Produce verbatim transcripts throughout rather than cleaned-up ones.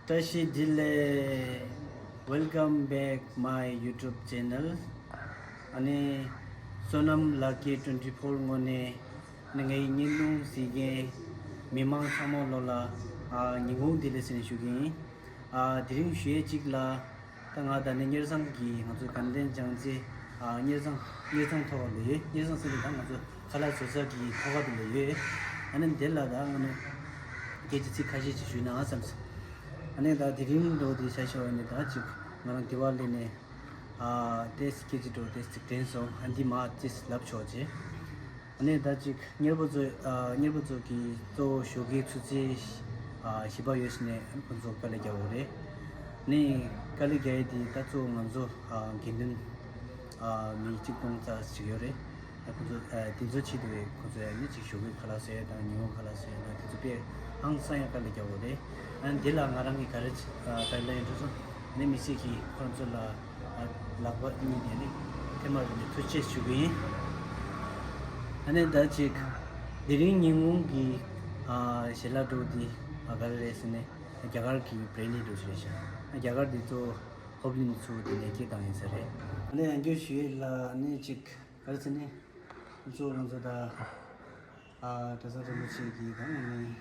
བཀྲ་ཤིས་བདེ་ལེགས། Welcome back my YouTube channel. ཨ་ནི་བསོད་ནམས་ལགས་ཀྱི་twenty four ངོས་ནས་ནི་ངའི་བརྙན་ཐུང་གཟིགས་མཁན་མི་མང་ཚང་མ་ལོ་ལ་ཨ་ཉིན་གུང་བདེ་ལེགས་ཟེར་ནས་ཞུ་གི་ཡིན། ཨ་དེ་རིང་ཞུ་ཡས་གཅིག་ལ། ད་ང་ད་ནི་གཉེར་ཚང་གི་ང་ཚོ་དགའ་ལྡན་ལྗང་རྩེ་ཨ་གཉེར་ཚང་གཉེར་ཚང་ཐོག་ལ་ཡོད། གཉེར་ཚང་ཟེར་ནས་ད་ང་ཚོ་ཁ་ལག་བཟོ་ས་གི་ཐོག་ཁ་དེ་ལ་ཡོད། ཨ་ནི་འདི་ལ་ད་ང་ནི་སྐད་ཆ་ཚིག་ཁ་ཤས་ཅིག་ཞུས་ན་བསམ་སོང་། ཨ་ནི་ད་དེ་རིང་འགྲོ་དེ་ཤ་ཤ་བ་ནི་ད་ཅིག་ང་རང་དེ་བ་ལས་ནས་ཨ་ཏེས་སྐད་ཆ་འགྲོ་ཏེས་ཅིག་དྲན་སོང་། ཨ་འདི་མ་ཏེས་ལབ་ཆོག་ཅེས། ཨ་ནི་ད་ཅིག་གཉེར་པ་ཚོ་ཨ་གཉེར་པ་ཚོ་གི་གཙོ་བོ་ཞོགས་ཀའི་ཆུ་ཚོད་ཨ་བཞི་པ་ཡོད་ས་ནས་ཁོང་ཚོ་དཀའ་ལས་རྒྱག་དགོས་རེད། ནི་དཀའ་ལས་རྒྱག་ཡས་དེ་ད་གཙོ་བོ་ང་ཚོ་ཨ་དགེ་འདུན་ཨ་མི་གཅིག་སྟོང་རྩ་ཞིག་ཡོད་རེད། ད་ཁོང་ཚོ་ཨ་དེ་ཚོ་ཆེད་དུ་བས་ཁོང་ཚོ་ཡང་ནི་ཅིག་ཞོགས་ཀའི་ཁ་ལག་བཟོ་ཡས་དང་ཉིན་མོ་ཁ་ལག་བཟོ་ཡས་དང་དེ་ཚོ་དཔེ་ཧང་སང་ཡང་དཀའ་ལས་རྒྱག་དགོས་རེད། ཨ་ནི་འདི་ལ་ང་རང་གི་ག་རེ་ཨ་ག་རེ་ལབ་ཡིན་འགྲོ་སོང་། ཨ་ནི་དམིགས་བསལ་གྱིས་ཁོང་ཚོ་ལ་ཨ་ལག་པ་གཉིས་ནས་ནི་ཐེངས་མ་རེ་ནས་ཐུགས་རྗེ་ཆེ་ཞུ་གི་ཡིན། ཨ་ནི་ད་ཅིག་དེ་རིང་ཉིན་གུང་གི་ཨ་ཞལ་ལག་འགྲོ་འདི་ཨ་ག་རེ་རེད་ཟེར་ནས་རྒྱ་གར་གྱི་བྷི་རི་ཡ་ནི་འགྲོ་ཞིག་རེད་ཤག་རྒྱ་གར་འདི་ཚོ་ཧོབ་ལིན་ཚུ་དེ་ནས་སྐྱེས་བཏང་ཡིན་ས་རེད། ཨ་ནི་ཡང་བསྐྱར་ཞུ་ཡས་ལ་ཨ་ནི་ཅིག་ག་རེ་ཟེར་ནས་གཙོ་བོ་ང་ཚོ་ད་ཨ་གྲྭ་ཚང་རིན་པོ་ཆེ་གི་ད་ནི་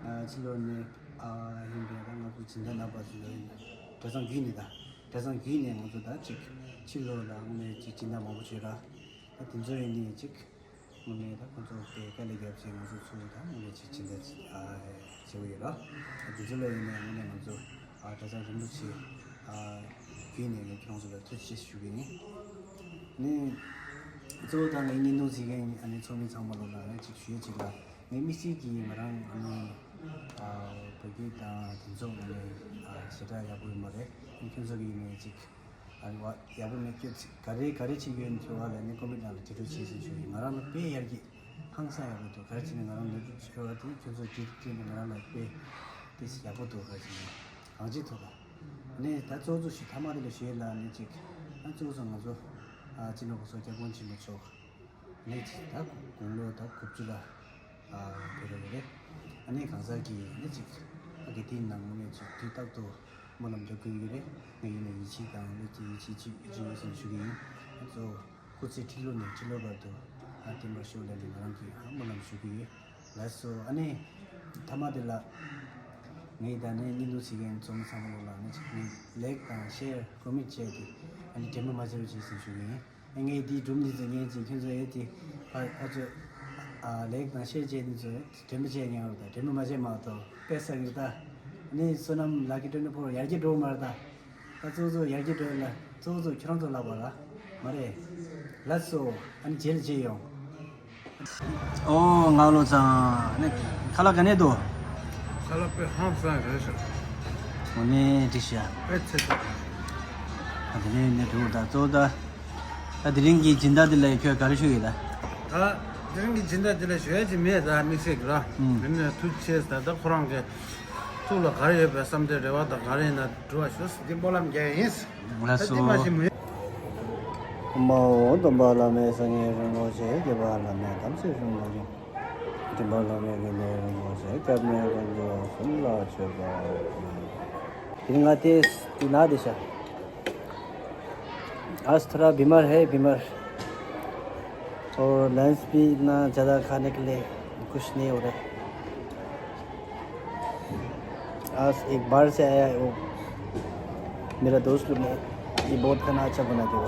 ཨ་ཕྱི་ལོགས་ནས་ཨ་ཡིན་པའི་ད་ང་ཚོ་སྦྱིན་བདག་རྣམ་པ་ཚོ་ཡིན། གྲྭ་ཚང་བརྒྱུད་ནས་ད་གྲྭ་ཚང་བརྒྱུད་ནས་ང་ཚོ་ད་ཅིག་ཕྱི་ལོགས་ལ་དངོས་གནས་ཅིག་སྦྱིན་བདག་མང་པོ་བྱོས་ར། ད་དེ་ཚོ་ཡིན་ནས་ཅིག་དངོས་གནས་ད་ཁོང་ཚོ་དེ་དཀའ་ལས་བརྒྱབ་བྱས་ང་ཚོ་ཚུར་ད་དངོས་གནས་ཅིག་སྦྱིན་བདག་ཅིག་ཨ་བྱེད་ཀྱི་ཡོད་ར། ད་དེ་ཚོ་ལ་ཡིན་ནས་དངོས་གནས་ང་ཚོ་ཨ་གྲྭ་ཚང་རིན་པོ་ཆེ་ཨ་བརྒྱུད་ནས་ངས་ཁྱེད་རང་ཚོ་ལ་ཐུགས་རྗེ་ཆེ་ཞུ་གི་ཡིན། ནི་གཙོ་བོ་ད་ངའི་བརྙན་ཐུང་གཟིགས་མཁན་ཨ་ནི་ཚོགས་མི་ཚང་མ་ལོ་ལ་ངས་ཅིག་ཞུ་ཡས་ཅིག་ལ། ངའི་དམིགས་བསལ་གྱིས་ང་རང་ཨ་ནི་ཨ་བོད་བརྒྱུད་དང་དེ་ཚོ་ཨ་ནི་ཨ་ཞེ་དྲག་ཡག་པོ་ཡོད་མ་རེད། ཨ་ནི་ཁྱོད་ཚོ་གིས་ནི་ཅིག་ཨ་ནི་བ་ཡག་པོ་མེད་ཁྱོད་ཚིག་ག་རེ་ག་རེ་བྱེད་ཀྱི་ཡོད་ནི་ཚོ་བ་ལ་ནི་ཀོ་མེན་ནང་ལ་འབྲི་འགྲོ་བྱེད་ཟེར་ཞུ་ཡིན། ང་རང་ལ་དཔེ་ཡར་རྒྱས་ཧང་སང་ཡག་པོ་འདུག་ག་རེ་བྱས་ནས་ང་རང་ནོར་འཁྲུལ་ཆེ་བ་དེ་ཁྱོད་ཚོ་འབྲི་འབྲི་ནས་ང་རང་ལ་དཔེ་དེ་ཡག་པོ་འདུག་ག་རེ་བྱས་ནས་གང་ཅི་ཐུབ་ལ། ནས་ད་གཙོ་གཙོ་ཞིག་ཐ་མ་དེ་ལ་ཞུས་ལ་ནི་ཅིག་ཨ་གཙོ་གཙོ་ང་ཚོ་ཨ་སྤྱི་ནོར་གོང་ས་སྐྱབས་མགོན་ཆེན་པོ་མཆོག་ནི་ཅིག་ད་དགུང་ལོ་ད་དགུ་བཅུ་ལ་ཨ་ཕེབས་རེད། ཨ་ནི་གང་ཟག་གིས་ནི་ཅིག་ཨ་དགེ་ཐིག་ནང་ནས་ཅིག་དུས་རྟག་ཏུ་སྨོན་ལམ་རྒྱག་གི་ཡོད་རེད། ང་ཡིན་ན་ཡིད་ཆེས་དང་ནི་ཅིག་ཡིད་ཆེས་ཅིག་ཅིག་ཡོད་ཟེར་ཞུ་གི་ཡིན། ཨ་གཙོ་སྐུ་ཚེ་ཁྲི་ལོ་ནས་ཁྲི་ལོ་བར་དུ་ཨ་བརྟན་པར་ཤོག་ལབ་ནས་ང་རང་གིས་ཨ་སྨོན་ལམ་ཞུ་གི་ཡོད། ལགས་སོ། ཨ་ནི་ཐ་མ་དེ་ལ་ངས་ད་ནི་བརྙན་ཐུང་གཟིགས་མཁན་ཚོ་མི་ཚང་མ་ལོ་ལ་ནི་ཅིག་ནི་ལེག་དང་ཤེར་ཀོ་མེན་བྱས་ཏེ་ཨ་ནི་དྲན་པ་མ་བརྗེད་རོགས་བྱེད་ཟེར་ཞུ་གི་ཡིན། ཨ་ངས་དེའི་སྒྲུང་འདི་ཚོ་ཉན་ཅིང་ཁྱོད་ཚོ་ཨེ་དེ་ཨ་ཨ་ཚོ་ཨ་ལེག་དང་ཤེར་བྱས་འདི་ཚོ་དྲན་པ་བྱས་ཉན་རོགས་དང་། དྲན་པ་མ་བྱས་མ་གཏོགས་དཔེ་ས་གིར་ད་ཨ་ནི་བསོད་ནམས་ལགས་ཀྱི་ཊུ་ཝེན་ཊི་ཕོར་ཡར་རྒྱས་འགྲོ་མ་རེད་ད། ད་གཙོ་གཙོ་ཡར་རྒྱས་འགྲོ་ཡ་ལ་གཙོ་གཙོ་ཁྱོད་རང་ཚོ་ལབ་པ་ར་མ་རེད། ལགས་སོ། ཨ་ནི་རྗེས་ལ་མཇལ་ཡོང་། ཨོ་ངག་བློ་ཚང་ནི་ཁ་ལག་ག་ནས་འདུག་ཁ་ལག་དཔེ་ཧང་སང་རེད་ཤག་འོ་ནི་འགྲིག་ཤག་དཔེ་ཚེ་ཚད། ཨ་དེ་ནས་ནི་འགྲོ་ད་གཙོ་ད། ད་དེ་རིང་གི་སྦྱིན་བདག་འདི་ལ་ཁྱོད་ག་རེ་ཞུ་ཡོད་ད། ད་དེ་རིང་གི་སྦྱིན་བདག་འདི་ལ་ཞུ་ཡ་ཅིག་མེད་ད་དམིགས་བསལ་གི་ར། ཨུམ། མི་ནས་ཐུགས་ཆེ་ད་ད་ཁོ་རང་གི་ཐུགས་ལ་ག་རེ་ཡོད་པའི་བསམ་དོན་རེ་བ་དང་ག་རེ་ཡིན་ན་འགྲུབ་པ་ཞུ། འདི་སྨོན་ལམ་རྒྱག་ཡིན། ལགས་སོ། ད་འདི་མ་ཤི་མི། ཨོ་མ་འོ། སྟོན་པ་བླ་མེད་སངས་རྒྱས་རིན་པོ་ཆེ། སྐྱོབ་པ་བླ་མེད་དམ་ཚིག་རིན་པོ་ཆེ། འདྲེན་པ་བླ་མེད་དགེ་འདུན་རིན་པོ་ཆེ། སྐྱབས་གནས་དཀོན་མཆོག་གསུམ་ལ་མཆོད་པ། དེ་རིང་ང་དེ་དེ་ན་དེ་ཤ། आज थोड़ा बीमार है, बीमार। और लंच भी इतना ज़्यादा खाने के लिए कुछ नहीं हो रहा है। आज एक बाहर से आया है वो, मेरा दोस्त लोग ने ये बहुत खाना अच्छा बनाते हो।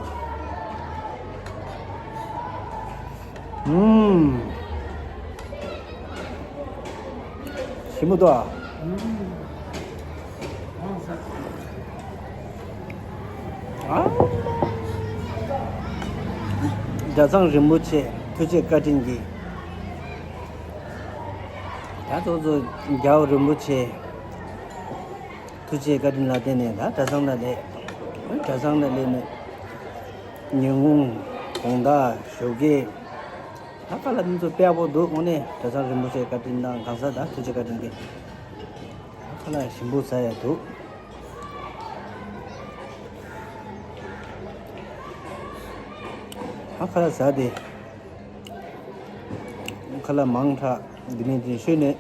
हम्म। ཞིམ་པོ་འདུག་ཨ། ཨ། གྲྭ་ཚང་རིན་པོ་ཆེ་ཐུགས་རྗེ་བཀའ་དྲིན་གྱིས། ད་ཚོ་ཚོ་རྒྱལ་བ་རིན་པོ་ཆེ་ཐུགས་རྗེ་བཀའ་དྲིན་ལ་བརྟེན་ནས་ད་གྲྭ་ཚང་ལ་སླེབས། གྲྭ་ཚང་ལ་སླེབས་ནས་ཉིན་གུང་དགོང་དག་ཞོགས་ཀས། ད་ཁ་ལག་འདི་ཚོ་དཔེ་ཡག་པོ་འདུག་དངོས་གནས་གྲྭ་ཚང་རིན་པོ་ཆེ་བཀའ་དྲིན་དང་གང་ཟག་དང་ཐུགས་རྗེ་བཀའ་དྲིན་གྱིས། ཁ་ལག་ཞིམ་པོ་ཟ་ཡ་འདུག་ཨ་ཁ་ལག་ཟ་དེ། ཁ་ལག་མང་དྲགས་འདི་ནས་དེ་ཤོད་ནས།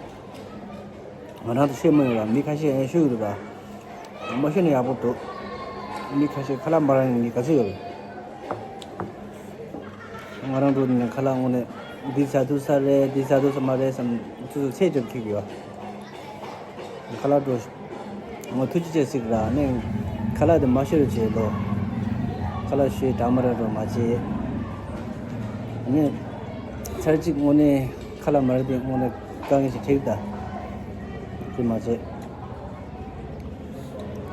ང་རང་ཚོ་ཤེས་མ་ཡོང་བ་མི་ཁ་ཤས་ཡང་ཤོད་ཀྱི་འདུག་ག་མ་ཤོད་ན་ཡག་པོ་འདུག་མི་ཁ་ཤས་ཁ་ལག་མ་རག་མཁན་ག་ཚོད་ཡོད་རེད། ང་རང་ཚོ་ནས་ཁ་ལག་དངོས་གནས་འདི་ཟ་ཐུབ་ས་རེད། འདི་ཟ་ཐུབ་ས་མ་རེད་བསམ་ཚུར་ཚུར་ཚད་ཅིག་འཁྱེར་གྱི་ཡོད། ཁ་ལག་འགྲོ་ངོ་ཐུགས་རྗེ་ཆེ་ཟེར་གྱི་ར། ནས་ཁ་ལག་དེ་མ་ཤོར་བྱེད་ལོ། ཁ་ལག་ཤོར་དྲག་མ་རག་འགྲོ་མ་བྱེད། ནས་ཚར་གཅིག་དངོས་གནས་ཁ་ལག་མ་རག་དེ་དངོས་གནས་དཀའ་ངལ་ཞིག་འཕྲད་ད། དེ་མ་བྱེད།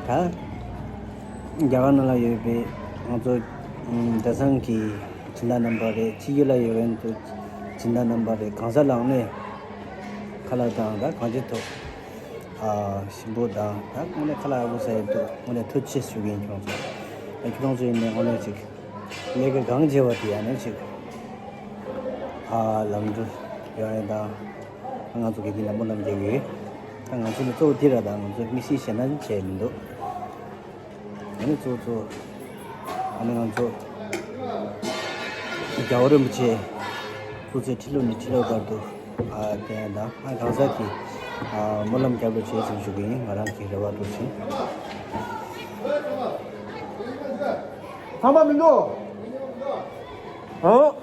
ད་རྒྱ་གར་ནང་ལ་ཡོད་པའི་ང་ཚོ་ཨམ་གྲྭ་ཚང་གི་སྦྱིན་བདག་རྣམ་པ་རེད། ཕྱི་རྒྱལ་ལ་ཡོད་མཁན་ཚོ་སྦྱིན་བདག་རྣམ་པ་རེད། གང་ཟག་ལ་ནས་ཁ་ལག་དང་ད་གང་ཅི་ཐོག་ཨ་ཞིམ་པོ་དང་ད་དངོས་གནས་ཁ་ལག་ཡག་པོ་ཟ་ཡི་འདུག་དངོས་གནས་ཐུགས་རྗེ་ཆེ་ཞུ་གི་ཡིན། ཁྱོད་ཚོ་ད་ཁྱོད་རང་ཚོ་ཡིན་ནས་དངོས་གནས་ཅིག་ལས་ཀ་གང་བྱེད་པ་དེ་ཡང་ནས་ཅིག་ཨ་ལམ་འགྲོ་ཡོང་ཡ་དང་། ང་ཚོ་དགེ་རྒན་ལ་སྨོན་ལམ་རྒྱག་གི་ཡོད། ད་ང་ཚོ་ནི་གཙོ་བོ་འདི་ར་ད་ང་ཚོ་དམིགས་བསལ་ཞེད་སྣང་བྱས་མི་འདུག་ཨ་ནི་གཙོ་བོ་གཙོ་བོ་ཨ་ནི་ང་ཚོ་རྒྱལ་བ་རིན་པོ་ཆེ་སྐུ་ཚེ་ཁྲི་ལོ་ནས་ཁྲི་ལོ་བར་དུ་ཨ་བརྟན་དང་ཨ་གང་ཟག་གི་ཨ་སྨོན་ལམ་རྒྱབ་རོགས་བྱེད་ཅེས་ཞུ་གི་ཡིན། ང་རང་གི་རེ་བ་འདྲ་བཞིན། ཚང་མ་མི་འདུག་ཨོ།